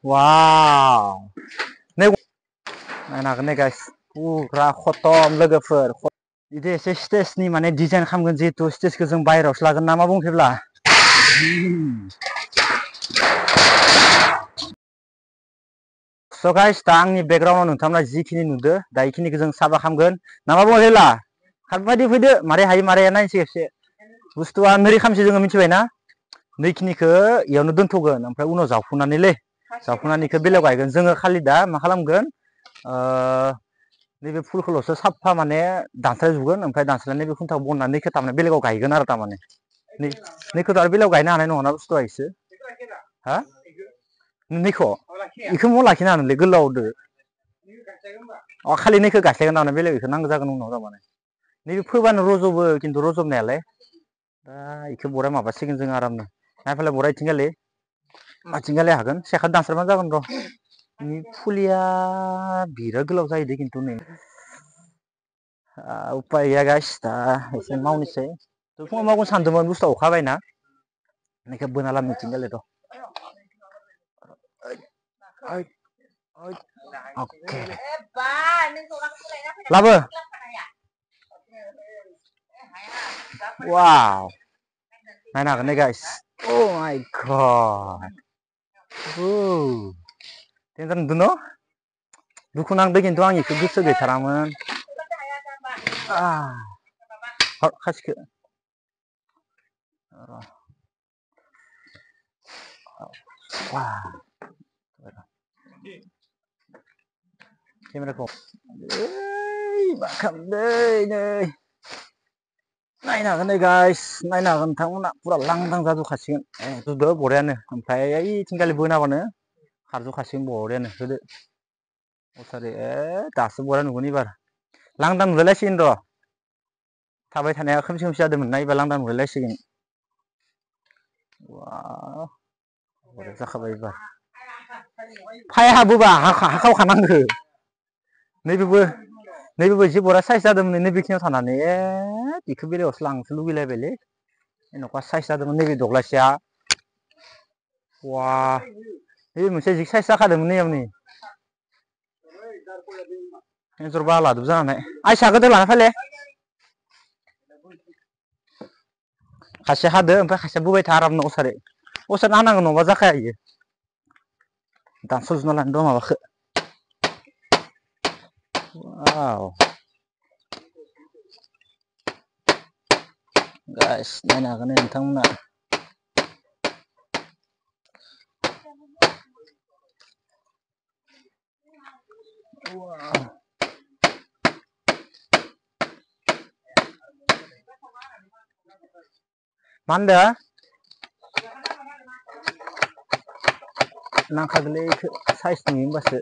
와우. नायनो हागोन ने गाइस पुरा खतम लोगोफोर बिदि एसे स्टेजनि माने डिजाइन खालामगोन जिहेतु स्टेजखौ जों बाहेरावसो लागोन ना मा बुङो फेब्ला स' गाइस दा आंनि बेकग्राउन्डआव नोंथांमोना जिखिनि नुदो दा इखिनिखौ जों साफा खालामगोन ना मा बुङो फेब्ला खारबायदि फैदो मारै हायो मारै हाया नायनोसै एसे बुस्थुआ नोरै खामसै जोङो मिथिबायना नैखिनिखौ इयावनो दोनथ'गोन ओमफ्राय उनाव जावफुनानैलै जावफुनानै इखौ बेलेगाव गायगोन जोङो खालि दा मा खालामगोन नैबे फुलखौल'सो साफा माने दानस्लायजोबगोन ओमफ्राय दानस्लायनानै बे खुन्थाखौ बननानै नैखौ थारमाने बेलेगाव गायगोन आरो तारमाने नैखौथ' आरो बेलेगाव गायनो हानाय नङाना बुस्थुआ इसे हा नैखौ इखौ महा लाखिनो हानोलै गोलावदो अ खालि नैखौ गायस्लायगोन नानो बेलेग इखौ नांगौ जागोन उनाव तारमाने नैबे फोबानो रज'बो खिन्थु रज'बनायालाय दा इखौ बराय माबासिगोन जों आरामनो नायफालाय बराय इथिंगालि माथिंगालि हागोन सेखादो दानस्रायबानो जागोन र' फुलिया बिराद गोलाव जायो दे खिन्थु नै उपाय गैया गाइस दा एसे मावनोसै फुङाव मावगोन सानदोंमोन बुस्थुआ अखा हाबायना बेखौ बोना लाबोनो इथिंगालि र' अके लाबो वाव नायनो हागोन ने गाइस अ माय गड देन्जार नुदों न दुखु नांदों खिन्थु आं इखौ गोसो गैथारामोन खासिखौ केमेराखौ मा खालामदों नै नायनो हागोन नै गाइस नायनो हागोन नोंथांमोना फुरा लांदां जाजोबखासिगोन जुदो बरियानो ओमफ्राय ओइथिंगालि बोनाबानो खारजोबखासिगोन बरियानो होदो असारे दासो बरिया नुगोन एबार लांदां नुलायलायसिगोन र' थाबाय थानाया खोमसि खोमसि जादोंमोन ना एबार लांदां नुलायलायसिगोन वाव बरिया जाखाबाय एबार फाय हाबोबा हाखावखानांगो नैबेबो एसे बरिया साइज जादोंमोन नैबेखिनियाव थानानै बेखौ बेलेगावसो लांनोसो लुगैलायबायलै এনেকুৱা साइज जादोंमोन नैबे दख्लासेया वा नैबे मोनसे जि साइज जाखादोंमोन नैयाव नै एन्जर बाहा लादोबो जानो हानाय आइसा गोदोर लाना फैलाय खायसे हादो ओमफ्राय खायसे बोबाय था आरामनो असारे हानांगौ नङाबा जाखाया इयो दानस'जोबना लानो र' माबाखौ वाव गाइस नायनो हागोन नोंथांमोना मा होनदो नांखागोनलै इखौ साइज नुयो होमबासो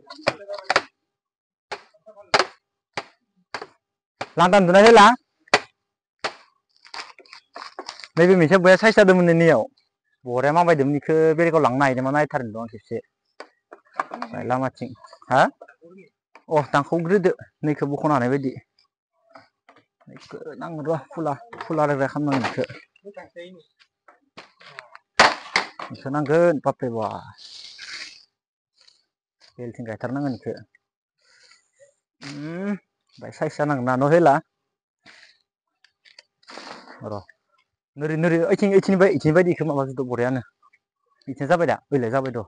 लांदां नुदोंना हेला नैबे मोनसे बया साइज जादोंमोन नैयाव बरिया माबायदोंमोन इखौ बेलेगाव लांनो नागिरदोंमोन नायथारनो दं खेबसे लामाथिं हा अ दानखावग्रोदो नैखौ बख'नो हानाय बायदि नांगोन र' फुला रोजा खालामनांगोन इखौ नांगोन बाप्रे बा बेलथिं गायथारनांगोन इखौ बाय साइज जानांगोन ना न' हेला र' नोरै ओइथिं बायदि इखौ माबाजोबदो बरियानो इथिं जाबाय दा ओइलाय जाबाय द'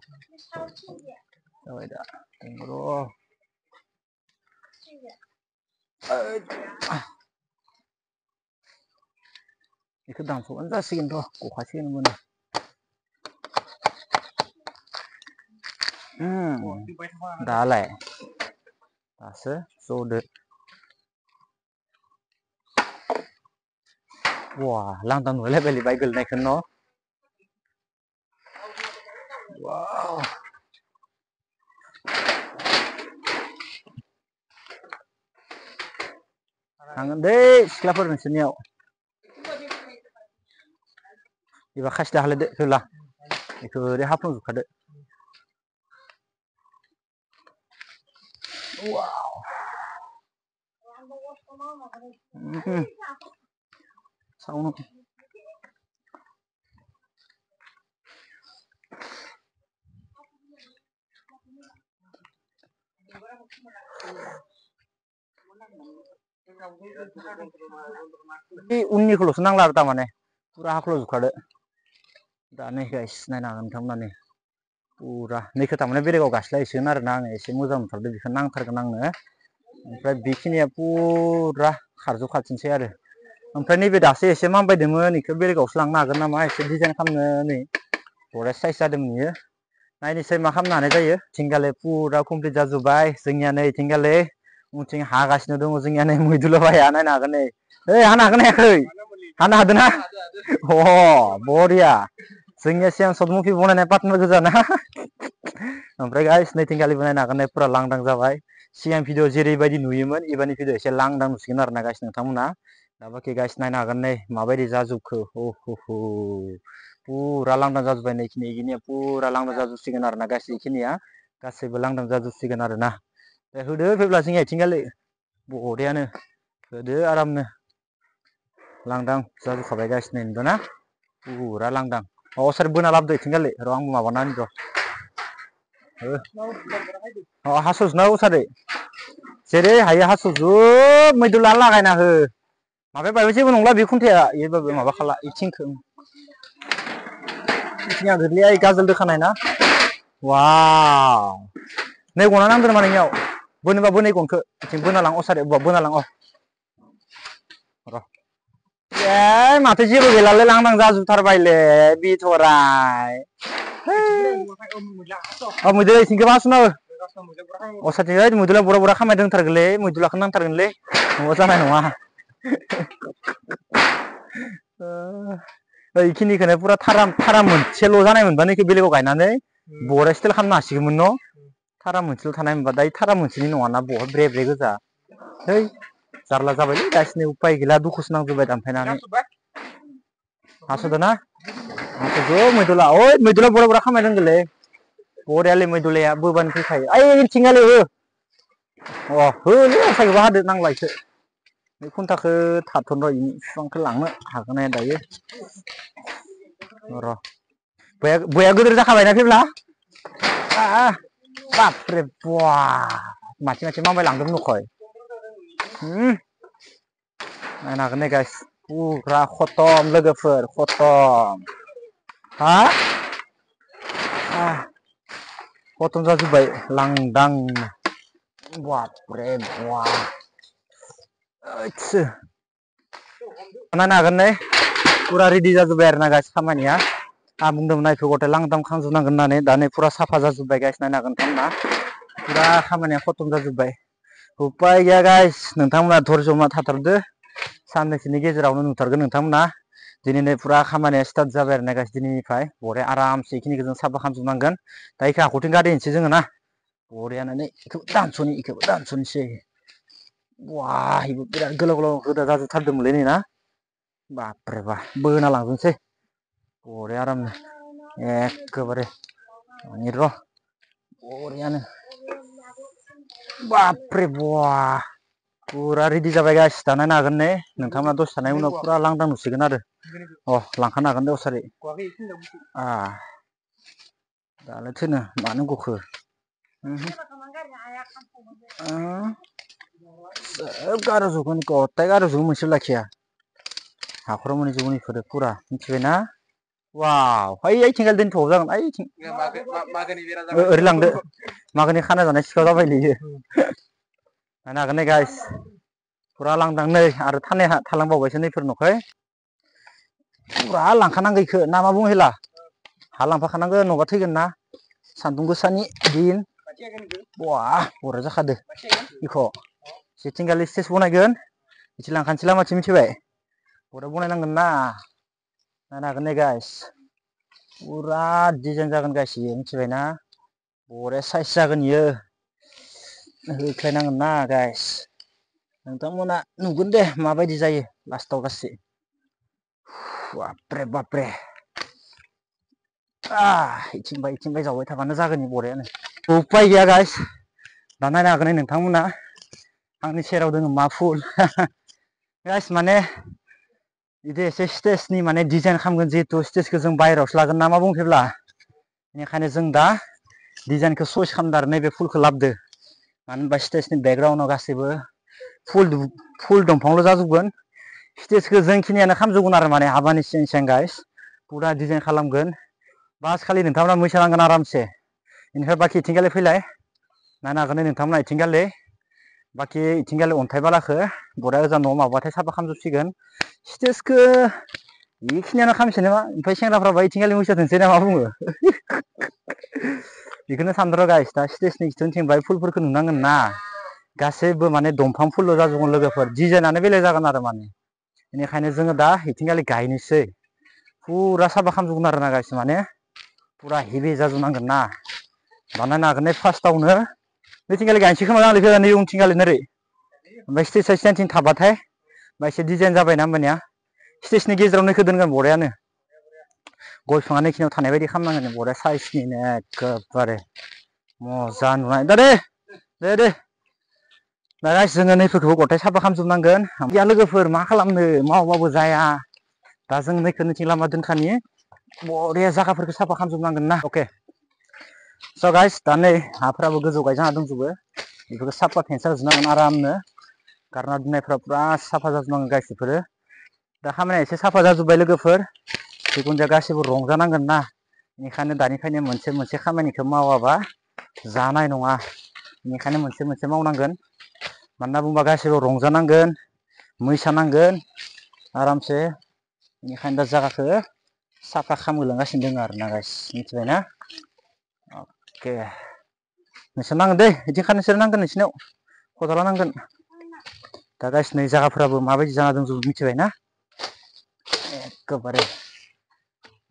जाबाय दा र' बेखौ दानस'बानो जासिगोन र' गखासिगोन होनबानो दालाय दासो जदो वा लांदां नुलायलायबायलै बाय गोलैनायखौनो न' वाव थांगोन दै सिख्लाफोर नोंसोरनियाव एबा खासिदो हालायदो होला बेखौ ओरै हाफ्लंजोबखादो वाव साउन्ड उननिखौल'सो नांला आरो तारमाने फुरा हाख्ल'जोबखादो दा नै गाइस नायनो हागोन नोंथांमोना नै फुरा नैखौ तारमाने बेलेगाव गास्लायसिगोन आरो ना आङो एसे मोजां मोनथारदों बेखौ नांथारगोन आंनो ओमफ्राय बेखिनिया फुरा खारजोबखाथिनसै आरो ओमफ्राय नैबे दासो एसे मानबायदोंमोन बेखौ बेलेगावसो लांनो हागोन नामा एसे डिजाइन खालामनो नै बरिया साइज जादोंमोन बियो नायनोसै मा खालामनो हानाय जायो थिंगाले फुरा कमप्लिट जाजोब्बाय जोंनिया नै थिंगाले उनथिं हागासिनो दङ जोंनिया नै मैदुला भाइया नायनो हागोन नै ओइ हानो हागोन ना हायाखै हानो हादों ना अ बरिया जोंनिया सिगां सर्ट मुभि बनायनाय पार्टनार गोजा ना ओमफ्राय गाइस नै थिंगालिबो नायनो हागोन नै फुरा लांदां जाबाय सिगां भिडिअ जेरैबायदि नुयोमोन एबारनि भिडिअ एसे लांदां नुसिगोन आरो ना गाइस नोंथांमोना दा बाखि गाइस नायनो हागोन नै माबायदि जाजोबखो फुरा लांदां जाजोब्बाय नै इखिनिया फुरा लांदां जाजोबसिगोन आरो ना गासै इखिनिया गासैबो लांदां जाजोबसिगोन आरो ना होदो फैब्ला जोंनिया आथिंगाले बरियानो होदो आरामनो लांदां जाजोबखाबाय गाइस नै नुदों ना फुरा लांदां सार बोना लाबोदो आथिंगाले र' आंबो माबाना होनि र' हास'जोबना होथारदो जेरै हायो हास'जोब मैदुला लागायना हो माबायाबो जेबो नंला बे खुन्थाया एबाबो माबा खाला इथिंखौ इथिंआ गोग्लैया गाजोल दोखानाय ना वाव नै गना नांदों नामा नोंनियाव बोनोबा बोनै गनखौ इथिं बोना लां सार बोना लां र' ए माथो जेबो गैलालै लांदां जाजोबथारबायलै बिथराय मैदुला इथिंखौ हास'ना हो सारथिं मैदुला बरा बरा खामानि दंथारगोनलै मैदुलाखौ नांथारगोनलै नङाबा जानाय नङा इखिनिखौनो फुरा थारा मोनसेल' जानाय मोनबा नैखौ बेलेगाव गायनानै बरिया स्टाइल खालामनो हासिगौमोन न' थारा मोनसेल' थानाय मोनबा दायो थारा मोनसेनि नङाना बहुत ब्रे ब्रे गोजा है जारला जाबायलै गासिनो उपाय गैला दुखुसो नांजोबबाय दानफायनानै हास'दो ना हास'जोब मैदुला ओइ मैदुला बरा बरा खामानि रोंगोलै बरियालै मैदुलाया बोबानो फैखायो ओइ थिंगाले हो होलै साइखौबो हादो नांला इखो बे खुन्थाखौ थाथ'नो र' इनि बिफांखौ लांनो हागोन ना दायो र' बया गोदोर जाखाबायना फैब्ला बापरे बा माथि माथि माबाय लांदों नखय नायनो हागोन नै गाइस फुरा खतम लोगोफोर खतम हा खतम जाजोब्बाय लांदां बापरे बा नायनो हागोन नै फुरा रेडि जाजोब्बाय आरो ना गाइस खामानिया आं बुंदोंमोन नायखौ गथाय लांदां खालामजोबनांगोन होननानै दा नै फुरा साफा जाजोब्बाय गाइस नायनो हागोन नोंथांमोना फुरा खामानिया खतम जाजोब्बाय उपाय गैया गाइस नोंथांमोना धर्ज होना थाथारदो साननैसोनि गेजेरावनो नुथारगोन नोंथांमोना दिनै फुरा खामानिया स्टार्ट जाबाय आरो ना गाइस दिनैनिफ्राय बरिया आरामसे इखिनिखौ जों साफा खालामजोबनांगोन दा इखौ आखुथिं गारहैनोसै जोङो ना बरियानो नै इखौबो दानस'नोसै वाह इबो बिराद गोलाव गोलाव रोदा जाजोबथारदोंमोनलै नै ना बापरे बा बोना लांजोबनोसै बरिया आरामनो एखेबारे र' बरियानो बापरे बा फुरा रेडि जाबाय गाइस दा नायनो हागोन ने नोंथांमोना दसे थानाय उनाव फुरा लांदां नुसिगोन आरो लांखानो हागोन दे असारि दालाय थोनो मानो गखो सोब गार'जोबगोन गथाय गार'जोबो मोनसेबो लाखिया हाखराव मोनहैजोबगोन इफोरो फुरा मिथिबायना वाव ओइथिंगालि दोनथ'बाबो जागोन ओइथिं ओरै लांदो मागोनि खाना जानाय सिखाव जाबायलै इयो नायनो हागोन नै गाइस फुरा लांदां नै आरो थालांबावबायसो नैफोर न'खै फुरा लांखानांगौ इखो ना मा बुङो हेला हा लांफाखानांगोन नङाबा थैगोन ना सान्दुं गोसानि दिन बरिया जाखादो इख' जेथिंगालि स्टेज बनायगोन बिथिं लांखानोसै लामाथिं मिथिबाय बरिया बनायनांगोन ना नायनो हागोन नै गाइस फुरा डिजाइन जागोन गाइस इयो मिथिबायना बरिया साइज जागोन इयो होख्लायनांगोन ना गाइस नोंथांमोना नुगोन दे माबायदि जायो लास्टाव गासै बापरे बापरे इथिंबाय जावबाय थाबानो जागोन बरियानो उपाय गैया गाइस दा नायनो हागोन नोंथांमोना आंनि सेराव दोङो मा फुल गाइस माने बिदि एसे स्टेजनि माने डिजाइन खालामगोन जिहेतु स्टेजखौ जों बाहेरायावसो लागोन ना मा बुंफैब्ला बेनिखायनो जों दा डिजाइनखौ चइस खालामदों आरो नैबे फुलखौ लाबोदो मानो होनबा स्टेजनि बेकग्राउन्डआव गासैबो फुल दंफांल' जाजोबगोन स्टेजखौ जोंखिनियानो खालामजोबगोन आरो माने हाबानि सिं गाइस पुरा डिजाइन खालामगोन बास खालि नोंथांमोना मोसानांगोन आरामसे बेनिफ्राय बाखि इथिंगाले फैलाय नायनो हागोन नोंथांमोना इथिंगाले बाखि इथिंगाले अन्थाइ बालाखौ बरिया ओजा न'आव माबाथाय साफा खालामजोबसिगोन स्टेजखौ बेखिनियानो खालामसै नामा ओमफ्राय सेंग्राफ्राबा इथिंगाले मोसाथोंसै ना मा बुङो बेखौनो सानदों र' गाइस दा स्टेजनि खिथुथिं बाय फुलफोरखौ नुनांगोन ना गासैबो माने दंफां फुलल' जाजोबगोन लोगोफोर डिजाइनानो बेलेग जागोन आरो माने बेनिखायनो जोङो दा इथिंगाले गायनोसै पुरा साफा खालामजोबगोन आरो ना गाइस माने पुरा हेभि जाजोबनांगोन ना बानायनो हागोन फार्स्टआवनो बेथिंगालि गायनोसै खोमा आं नै उनथिंगाले ओरै ओमफ्राय स्टेज साइडथिं थाबाथाय बा एसे डिजाइन जाबायना होमबानिया स्टेजनि गेजेराव नैखौ दोनगोन बरियानो गय बिफाङा नैखिनियाव थानाय बायदि खालामनांगोन बरिया साइसनिनो एखेबारे मजा नुनाय दे दा गाइस जोङो नैफोरखौबो गथाय साफा खालामजोबनांगोन गैया लोगोफोर मा खालामनो मावबाबो जाया दा जों नैखौ नैथिं लामा दोनखानि बरिया जायगाफोरखौ साफा खालामजोबनांगोन ना अके स' गाइस दा नै हाफोराबो गोजौ गायजाना दंजोबो बेफोरखौ साफा फेनसार होजोबनांगोन आरामनो गारना दोननायफ्रा पुरा साफा जाजोबनांगोन गाइस बेफोरो दा खामानिया एसे साफा जाजोब्बाय लोगोफोर जिखुनु जाया गासैबो रंजानांगोन ना बेनिखायनो दानिफ्रायनो मोनसे खामानिखौ मावाबा जानाय नङा बेनिखायनो मोनसे मावनांगोन मानो होनना बुङोबा गासैबो रंजानांगोन मोसानांगोन आरामसे बेनिखायनो दा जायगाखौ साफा खालामहोलांगासिनो दङ आरो ना गाइस मिथिबायना अके नोंसोर नांगोन दै बिदि नोंसोर नांगोन नोंसिनियाव खदाला नांगोन दा गाइस नै जायगाफोराबो माबायदि जाना दंजोबो मिथिबायना एखेबारे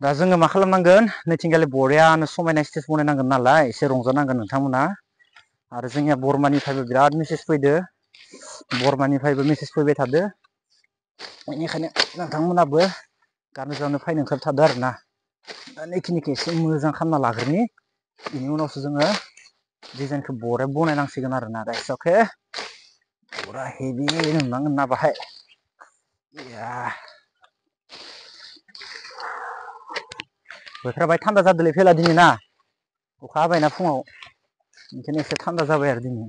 दा जोङो मा खालामनांगोन नैथिंगाले बरियानो समायना स्टेज बनायनांगोन नालाय एसे रंजानांगोन नोंथांमोना आरो जोंनिया बरमानिफ्रायबो बिराद मेसेज फैदो बरमानिफ्रायबो मेसेज फैबाय थादो बेनिखायनो नोंथांमोनाबो गारनो जानो फैनो ओंखारथादो आरो ना दा नैखिनिखौ एसे मोजां खालामना लाग्रोनि बेनि उनावसो जोङो डिजाइनखौ बरिया बनायनांसिगोन आरो ना गाइस अके पुरा हेभि नुनांगोन ना बाहाय बोथोरा बाहाय थान्दा जादोलै फेला दिनै ना अखा हाबायना फुङाव ओंखायनो एसे थान्दा जाबाय आरो दिनै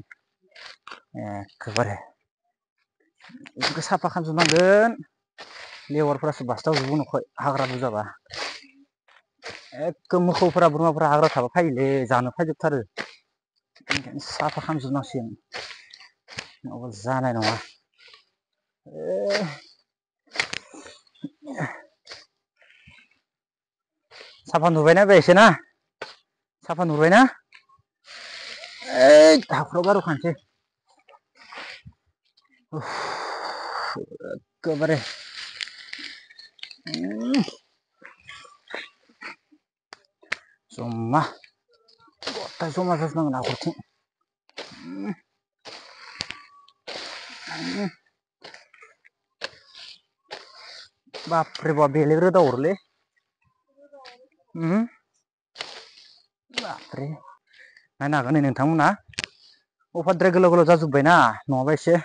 एखेबारे बेफोरखौ साफा खालामजोबनांगोन लेवारफोरासो बासथाबजोबो उनावहाय हाग्रा बुरजाबा एखदम मोसौफोरा बोरमाफोरा हाग्रा थाबा फायोलै जानो फायजोबथारो ओंखायनो साफा खालामजोबनांसिगोन नङाबा जानाय नङा साफा नुबायना बे एसे ना साफा नुबायना हाखराव गारहरखानोसै एखेबारे जमा गथाय जमा जाजोबनांगोन हाखरथिं बापरे बाप बेलेग रोदा हरोलै बापरे नायनो हागोन नै नोंथांमोना अभारद्राय गोलाव जाजोब्बायना नङाबा एसे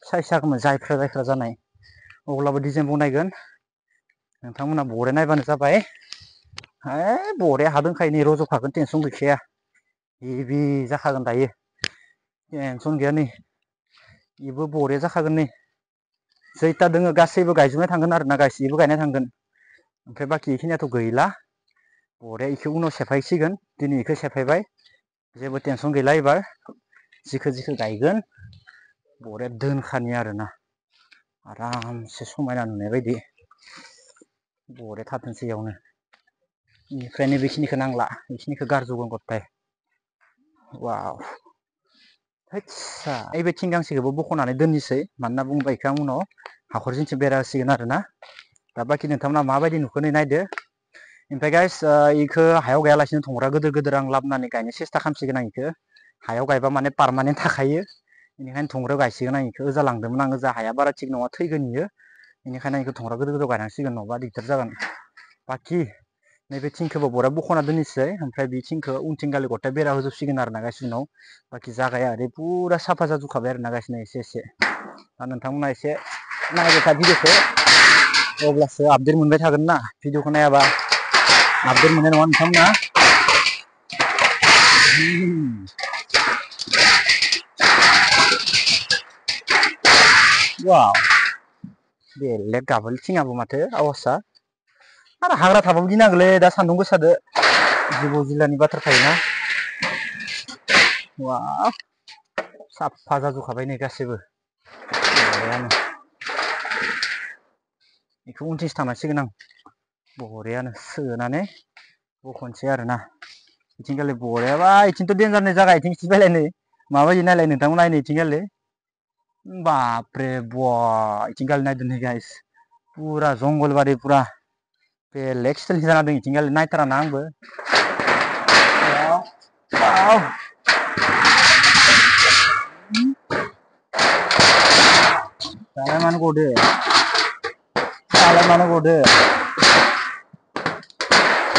साइज जागौमोन जायफ्रा जानाय अब्लाबो डिजाइन बनायगोन नोंथांमोना बरिया नायबानो जाबाय बरिया हा दंखायो नै रज'खागोन टेनसन गैखाया हेभि जाखागोन दायो टेनसन गैया नै बेबो बरिया जाखागोन नै जैथा दोङो गासैबो गायजोबनाय थांगोन आरो ना गासैबो गायनाय थांगोन ओमफ्राय बाखि बेखिनियाथ' गैला बरिया बेखौ उनाव सेफायसिगोन दिनै बेखौ सेफायबाय जेबो टेनसन गैला एबार जिखो गायगोन बरिया दोनखानि आरोना आरामसे समायना नुनाय बायदि बरिया थाथोंसै इयावनो बेनिफ्रायनो बेखिनिखौ नांला बेखिनिखौ गारजोबगोन गथाय वाव हैदसा ओइबे थिंगांसेखौबो बख'नानै दोननोसै मानो होनना बुङोबा बेखौ आं उनाव हाखर जिंथिं बेरा होसिगोन आरोना दा बाखि नोंथांमोना माबायदि नुखो नै नायदो ओमफ्राय गाइस बेखौ हायाव गायालासिनो थंग्रा गिदिर आं लाबोनानै गायनो सेस्था खालामसिगोन आं बेखौ हायाव गायबा माने पारमानेन्ट थाखायो बेनिखायनो थंग्रायाव गायसिगोन आं बेखौ ओजा लांदोंमोन आङो जा हाया बारा थिग नङा थैगोन इयो बेनिखायनो बेखौ थंग्रा गिदिर गायनांसिगोन नङाबा दिगदार जागोन बाखि नैबे थिंखौबो बरिया बख'ना दोननोसै ओमफ्राय बे थिंखौ उनथिंगालि गथाय बेरा होजोबसिगोन आरो ना गाइस उनाव बाखि जागाया ओरै पुरा साफा जाजोबखाबाय आरो ना गाइस एसे दा नोंथांमोना एसे नायबाय था भिडिअखौ अब्लासो आपडेट मोनबाय थागोन ना भिडिअखौ नायाबा आपडेट मोननाय नङा नोंथांमोना वाव बेलेग गाबोल थिङाबो माथो आवाजआ आरो हाग्रा थाबाबो गिनांगोनलै दा सान्दुं गोसादो जिबौ जिल्लानि बाथ्रा थायोना वाव साफा जाजोबखाबाय नै गासैबो बेखौ उनथिंसो थांनांसिगोन आं बरियानो सोनानै बखनसै आरोना इथिंगालि बरियाबा इथिंथ' देन्जारनि जागा इथिं सिबायलाय नै माबायदि नायलाय नोंथांमोन नायनो इथिंगालि बापरे बा इथिंगालि नायदो नै गाइस पुरा जंगलबारि पुरा बेलेग स्टाइलनि जाना दं इथिंगालि नायथाराना आंबो वाव दालाय मानो गदो दालाय मानो गदो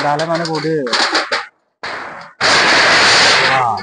दालाय मानो गदो वाव